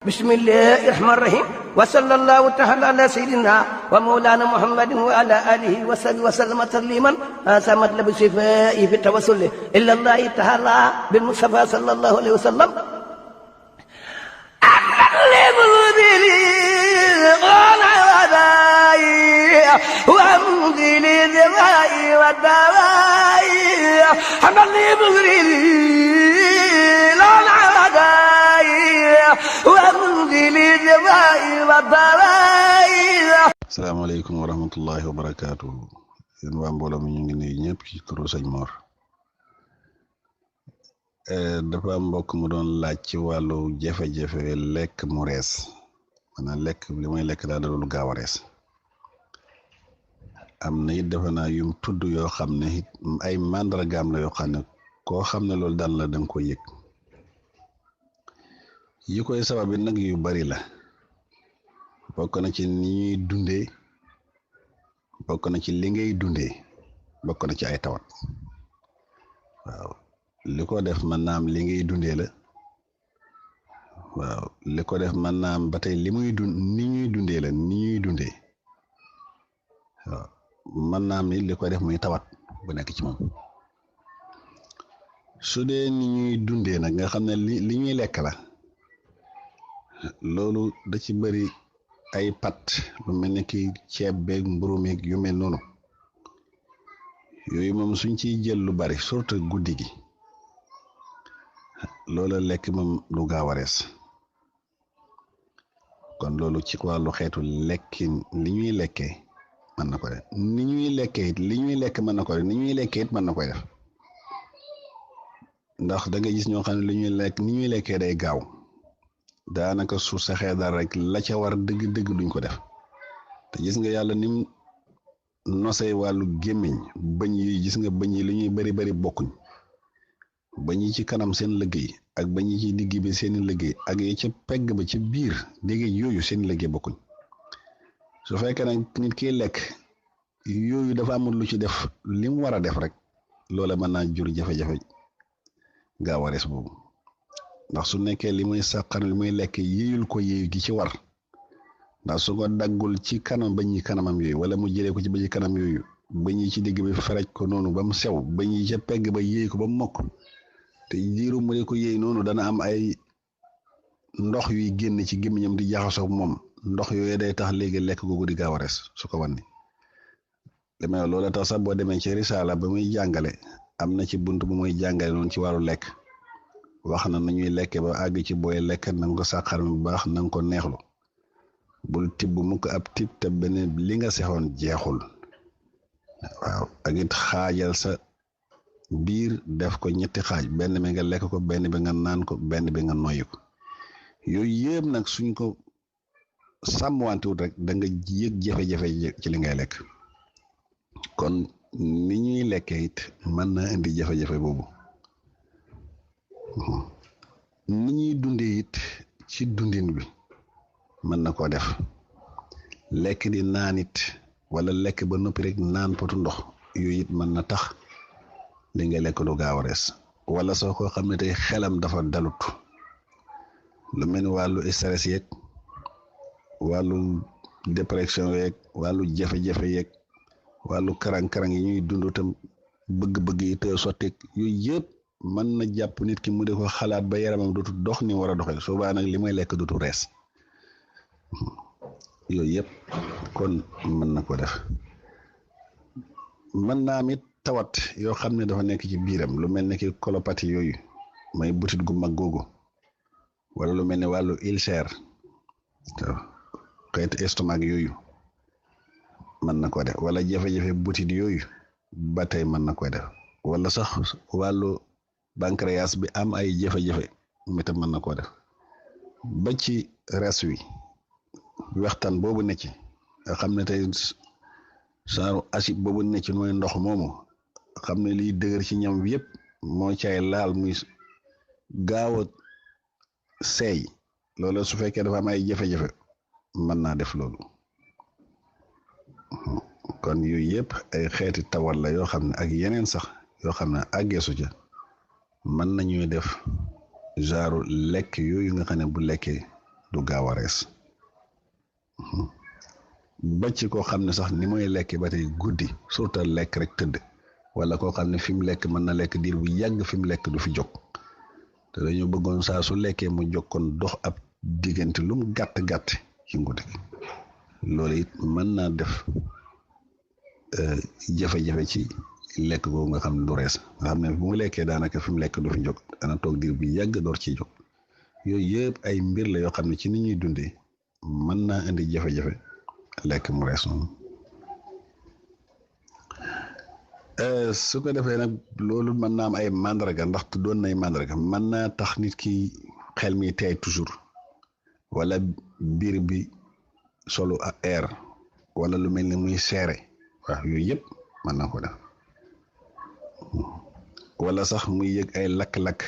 بسم الله الرحمن الرحيم وصلى الله تعالى على سيدنا ومولانا محمد وعلى آله وصحبه وسلم تسليما هذا مطلب شفائي في التوسل إلا الله تعالى بالمصطفى صلى الله عليه وسلم وامضي للدماء والدواء حمد لي بغري لا العداء وامضي للدماء والدواء. asalaamaaleykum wa rahmatullahi wa barakaatu. yéen waa mbooloo mi ñu ngi nuyu ñëpp ci turu sëñ Mor. dafa am mbokk mu doon laaj ci wàllu jafe-jafe lekk mu rees maanaam lekk li may lekk daal da dul gaaw a rees. am na it defe naa yum tudd yoo xam ne it ay màndargaam la yoo xam ne koo xam ne loolu daan la danga koy yëg. yi koy sabab bi nag yu bari la, bokk na ci ni ñuy dundee, bokk na ci li ngay dundee, bokk na ci ay tawat. waaw li ko def mën naa am li ngay dundee la, waaw li ko def mën naa am ba tey li muy ni ñuy dundee la, ni ñuy dundee. waaw mën naa am li ko def muy tawat bu nekk ci moom. su dee ni ñuy dundee nag nga xam ne li ñuy lekk la, loolu da ci bëri ay pat lu mel ne ki ceeb beeg mburu meeg yu mel noonu. yooyu moom suñ ciy jël lu bari surtout guddi gi, loola lekk moom du gaaw a rees. kon loolu ci wàllu xeetu lekkin li ñuy lekkee mën na ko def, ni ñuy lekkee it li ñuy lekk mën na ko def, ni ñuy lekkee it mën na koy def. ndax da nga gis ñoo xam ne li ñuy lekk ni ñuy lekkee day gaaw, daanaka su saxee dara rek la ca war dëgg-dëgg duñ ko def. te gis nga yàlla nim nosee wàllu gémmiñ, bëñ yi gis nga bëñ yi li ñuy bari bari bokkuñ. bëñ yi ci kanam seen liggéey ak bëñ yi ci digg bi seen liggéey ak yi ca pegg ba ci biir dégg yooyu seen liggéey bokkuñ. su fekkee nag nit kiy lekk yooyu dafa amul lu ci def li mu war a def rek, loola mën naa jur jafe-jafe gaaw a rees boobu. ndax su nekkee li muy sàqar li muy lekk yéeyul ko yéeyu gi ci war, ndax su ko daggul ci kanam bëñ yi kanamam yooyu, wala mu jëlee ko ci bëñ yi kanam yooyu, bëñ yi ci digg bi feraj ko noonu ba mu sew, bëñ yi ca pegg ba yéey ko ba mu mokk, te diiru mu ko yéey noonu dana am ay ndox yuy génn ci gémmiñam di jaxasoo moom. ndox yooyu day tax léegi lekk googu di gaaw a rees su ko wanni. li may loola tax sax boo demee ci risaala ba muy jàngale, am na ci bunt bu muy jàngale noonu ci wàllu lekk. wax na nañuy lekke ba àgg ci booy lekk na nga ko sàqar mi bu baax na nga ko neexlu. bul tibb mukk ab tibb te beneen li nga sexoon jeexul. waaw ak it xaajal sa biir def ko ñetti xaaj, benn bi nga lekk ko, benn bi nga naan ko, benn bi nga noyyi ko. yooyu yëpp nag suñ ko sàmmwantewut rek da nga yëg jafe-jafe ci li ngay lekk. kon ni ñuy lekkee it mën na indi jafe-jafe boobu. ni ñuy dundee it ci dundin bi mën na koo def. lekk di naan it wala lekk ba noppi rek naan potu ndox, yooyu it mën na tax li nga lekk lu gaaw a rees. wala soo ko xam ne tey xelam dafa dalut, lu mel ni wàllu stress yeeg, wàllu dépression yeeg, wàllu jafe-jafe yeeg, wàllu karang-karang yi ñuy dund tam bëgg-bëgg yi te sotti, yooyu yëpp mën na jàpp nit ki mu di ko xalaat ba yaramam dootu dox ni war a doxee. soobaa nag li may lekk dootu rees. yooyu yëpp kon mën na ko def. mën naa am it tawat yoo xam ne dafa nekk ci biiram, lu mel ne ki colopathie yooyu may butit gu mag googu, wala lu mel ne wàllu ulcère, xeetu estomac yooyu mën na ko def. wala jafe-jafe butit yooyu ba tey mën na ko def. wala sax wàllu pancréas bi am ay jafe-jafe mita mën na koo def. ba ci res wi wextaan boobu ne ci nga xam ne tey genre acide boobu ne ci mooy ndox moomu, xam ne liy dëgër ci ñam wi yëpp moo cay laal muy gaaw a seey. loolu su fekkee dafa am ay jafe-jafe mën naa def loolu. kon yooyu yëpp ay xeeti tawal la yoo xam ne ak yeneen sax yoo xam ne àggeesu ca mën nañuy def genre lekk yooyu nga xam ne bu lekkee du gaaw a rees ba ci koo xam ne sax ni mooy lekk ba tey guddi surtout lekk rek tëdd wala koo xam ne fi mu lekk mën na lekk diir bu yàgg fi mu lekk du fi jóg te dañoo bëggoon saa su lekkee mu jóg kon dox ab diggante lu mu gàtt gàtt ci guddi loolu it mën naa def jafe-jafe ci lekk boobu nga xam ne du rees nga xam ne bu mu lekkee daanaka fi mu lekk du fi jóg dana toog diir bu yàgg door ciy jóg yooyu yëpp ay mbir la yoo xam ne ci ni ñuy dundee mën naa indi jafe-jafe lekk mu rees noonu su ko defee nag loolu mën naa am ay mandarga ndax doon nay mandarga mën naa tax nit ki xel mi teey toujours wala biir bi solu air wala lu mel ni muy seere waaw yooyu yëpp mën na ko def wala sax muy yëg ay lakk-lakk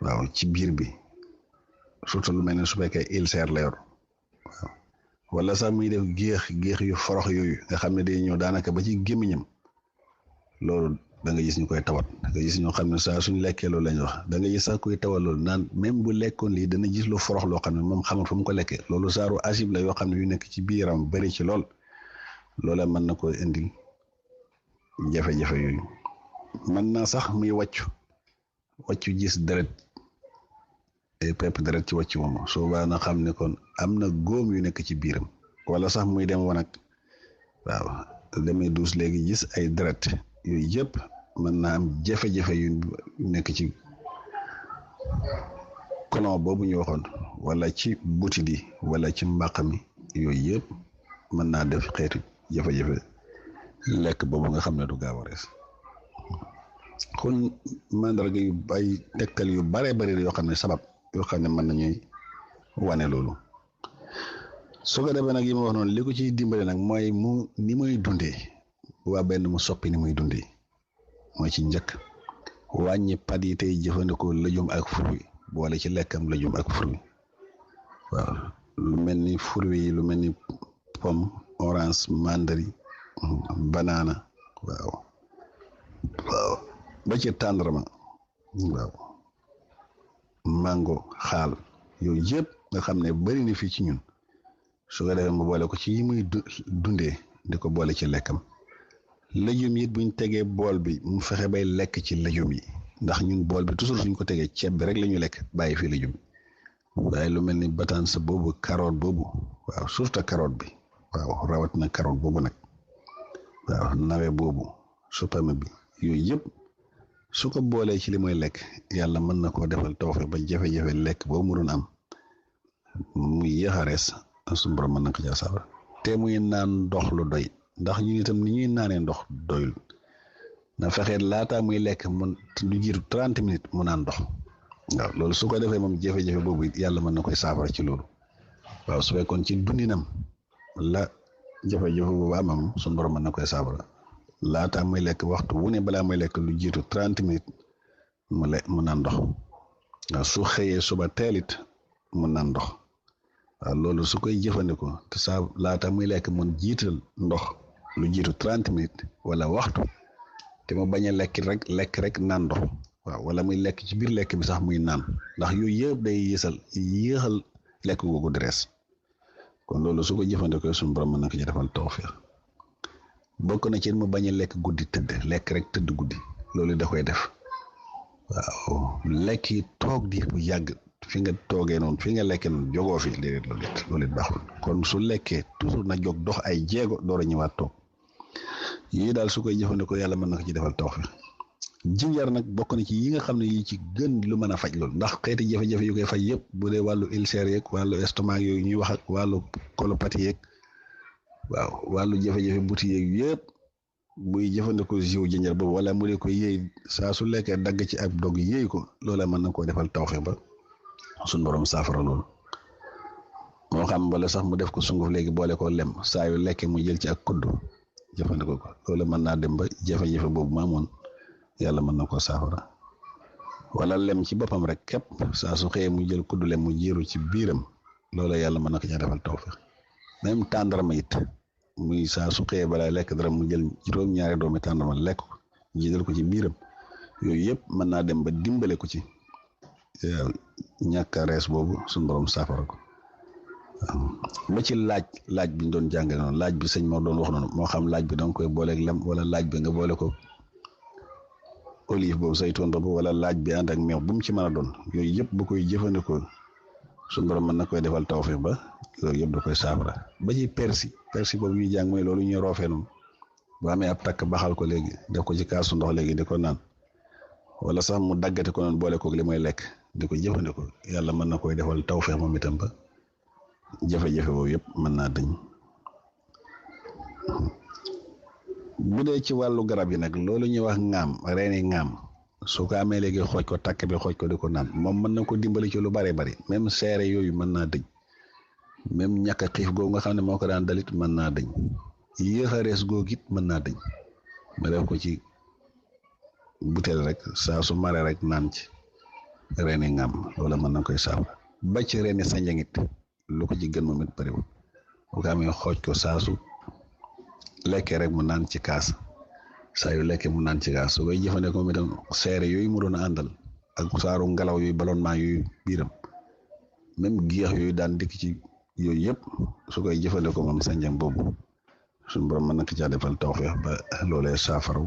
waaw ci biir bi surtout lu mel ne su fekkee ulcère la yor waaw wala sax muy def géex yu forox yooyu nga xam ne day ñëw daanaka ba ci gémmiñam loolu da nga gis ñu koy tawat da nga gis ñoo xam ne saa suñ lekkee loolu lañ wax da nga gis sax koy tawat loolu naan même bu lekkoon lii dana gis lu forox loo xam ne moom xamul fu mu ko lekkee loolu saaru acide la yoo xam ne yu nekk ci biiram bëri ci lool loola mën na ko indil jafe-jafe yooyu mën naa sax muy wàccu gis deret pepp deret ci wàccu moom soo baa na xam ne kon am na góom yu nekk ci biiram wala sax muy dem wanag waaw demee duus léegi gis ay deret yooyu yëpp mën naa am jafe-jafe yu nekk ci colon boobu ñu waxoon wala ci butit yi wala ci mbàq mi yooyu yëpp mën naa def xeetu jafe-jafe lekk boobu nga xam ne du gaaw a rees kon mandarga yu ay tegtal yu bare bari yoo xam ne sabab yoo xam ne mën nañuy wane loolu su ko defee nag yi ma wax noonu li ko ciy dimbale nag mooy mu ni muy dundee waa benn mu soppi ni muy dundee mooy ci njëkk wàññi pat yi tey jëfandikoo lëjum ak fruit boole ci lekkam lëjum ak fruit waaw lu mel ni fruit yi lu mel ni pomme orange mandarine banaana waaw ba ci tàndarma waaw mango xaal yooyu yëpp nga xam ne bari na fii ci ñun su ko defee mu boole ko ci yi muy dundee di ko boole ci lekkam lëjum yi buñ tegee bool bi mu fexe bay lekk ci lëjum yi ndax ñun bool bi toujours suñ ko tegee ceeb bi rek la ñu lekk bàyyi fi lëjum waaye lu mel ni batanse boobu carotte boobu waaw surtout carotte bi waaw rawat na carotte boobu nag waaw nawe boobu supame bi yooyu yëpp su ko boolee ci li mooy lekk yàlla mën na koo defal tawfeex ba jafe-jafe lekk boobu mu doon am muy yéex a rees suñu borom mën na ko caa saafara te muy naan ndox lu doy ndax ñun itam ni ñuy naanee ndox doyul na fexe laataa muy lekk mun lu jiitu 30 minutes mu naan ndox waaw loolu su ko defee moom jafe-jafe boobu yàlla mën na koy saafara ci loolu waaw su fekkoon ci dundinam la jafe-jafe boobu amam suñu borom mën na koy saafara laataa muy lekk waxtu wu ne balaa muy lekk lu jiitu 30 minutes mu naan ndox waaw su xëyee suba teelit mu naan ndox waaw loolu su koy jëfandikoo te saa laata muy lekk mun jiital ndox lu jiitu 30 minutes wala waxtu te mu bañ a lekk rek naan ndox waaw wala muy lekk ci biir lekk bi sax muy naan ndax yooyu yëpp day yéexal lekk googu di rees kon loolu su ko jëfandikoo suñu borom mën na ko ci defal tawfeex bokk na ci mu bañ a lekk guddi tëdd lekk rek tëdd guddi loolu da koy def waaw lekk yi toog diir bu yàgg fi nga toogee noonu fi nga lekkee noonu jogoo fi léeg loolu it baaxul kon su lekkee toujours na jóg dox ay jéego door a ñëwaat toog yii daal su koy jëfandikoo yàlla mën na ko ci defal tawfeex jinjar nag bokk na ci yi nga xam ne yi ci gën lu mën a faj loolu ndax xeeti jafe-jafe yu koy faj yëpp bu dee wàllu ulcère yeeg wàllu estomac yooyu ñuy wax ak wàllu colopathie yeeg waaw wàllu jafe-jafe buti yeeg yëpp buy jëfandikoo jiw jinjar boobu wala mu dee ko yëy saa su lekkee dagg ci ab dog yëy ko loola mën na koo defal tawfeex ba suñ borom saafara loolu moo xam wala sax mu def ko sunguf léegi boole ko lem saa yu lekkee mu jël ci ak kudd jëfandikoo ko loolu mën naa dem ba jafe-jafe boobu maamoon yàlla mën na koo saafara wala lem ci boppam rek képp saa su xëyee mu jël kudd lem mu jiiru ci biiram loolu yàlla mën na ko ca defal tawfeex même tàndarma it muy saa su xëyee balaa lekk dara mu jël juróom-ñaari doomi tàndarma lekk ko jiital ko ci biiram yooyu yëpp mën naa dem ba dimbale ko ci ñàkk a rees boobu suñu borom saafara ko ba ci laaj bi ñu doon jàngale noonu laaj bi sëñ moo doon wax noonu moo xam laaj bi danga koy booleeg lem wala laaj bi nga boole ko olive boobu saytoon boobu wala laaj bi ànd ak meew bu mu ci mën a doon yooyu yëpp bu koy jëfandikoo suñu borom mën na koy defal tawfiq ba loolu yëpp da koy saafara ba ci persi boobu ñuy jàng mooy loolu ñuy roofee noonu bu amee ab takk baxal ko léegi def ko ci kaasu ndox léegi di ko naan wala sax mu daggate ko noonu boole koog li mooy lekk di ko jëfandikoo yàlla mën na koy defal tawfiq moom itam ba jafe-jafe boobu yëpp mën naa dëñ bu dee ci wàllu garab yi nag loolu ñuy wax reeni ŋaam su ko amee léegi xooj ko takk bi xooj ko di ko naan moom mën na ko dimbali ci lu bare bari même seere yooyu mën naa dëñ même ñàkk a xiif googu nga xam ne moo ko daan dalit mën naa dëñ yéex a rees googu it mën naa dëñ ma def ko ci butéel rek saa su mare rek naan ci reeni ŋaam loola mën na koy saafara ba ci reeni sanjangit lu ko ci gën moom it bariwul bu ko amee xooj ko saasu lekkee rek mu naan ci kaas saa yu lekkee mu naan ci kaas su koy jëfandikoo moom itam seere yooyu mu doon àndal ak saaru ngelaw yooyu ballonnement yooyu biiram même géex yooyu daan dikk ci yooyu yëpp su koy jëfandikoo moom sanjang boobu suñu borom mën na ko caa defal tawfeex ba loolee saafaraw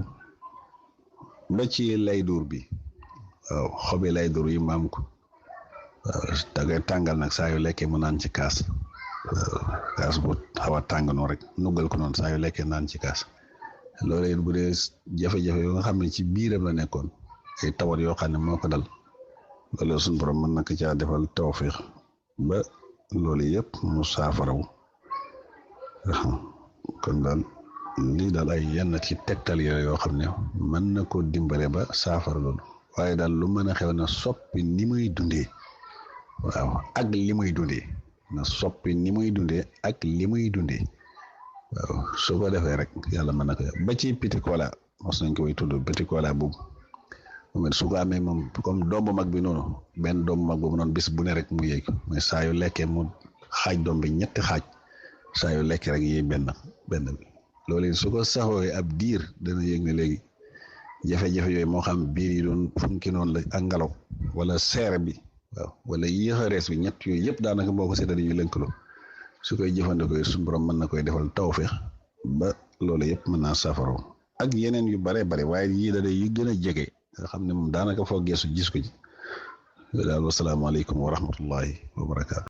ba ci lay duur bi waaw xobi lay duur yi maam ko waaw dangay tàngal nag saa yu lekkee mu naan ci kaas kaas bu xaw a tàng noonu rek nuggal ko noonu saa yu lekkee naan ci kaas loolu it bu dee jafe-jafe yoo nga xam ne ci biiram la nekkoon ay tawat yoo xam ne moo ko dal loolu suñu borom mën na ko caa defal tawfiq ba loolu yëpp mu saafaraw kon daal lii daal ay yenn ci tegtal yoo xam ne mën na ko dimbale ba saafara loolu waaye daal lu mën a xew na soppi ni muy dundee waaw ak li muy dundee na soppi ni muy dundee ak li muy dundee waaw su ko defee rek yàlla mën na ko ba ci petit cola mos nañ ko way tudd petit cola boobu moom it su ko amee moom comme doom bu mag bi noonu benn doom bu mag boobu noonu bis bu ne rek mu yéeg mais saa yu lekkee mu xaaj doom bi ñetti xaaj saa yu lekkee rek yéeg benn bi loolu su ko saxooyee ab diir dana yéeg ne léegi jafe-jafe yooyu moo xam biir yi doon funki noonu la ak ngelaw wala seere bi waaw wala yéex a rees bi ñett yooyu yëpp daanaka boo ko seetee dañuy lëkkaloo su koy jëfandikoo suñu borom mën na koy defal tawfeex ba loolu yëpp mën naa saafaraw ak yeneen yu bare bare waaye yii da day yu gën a jege nga xam ne moom daanaka foo geesu gis ko ci daal wasalaamaaleykum wa rahmatullahi wa barakaatu.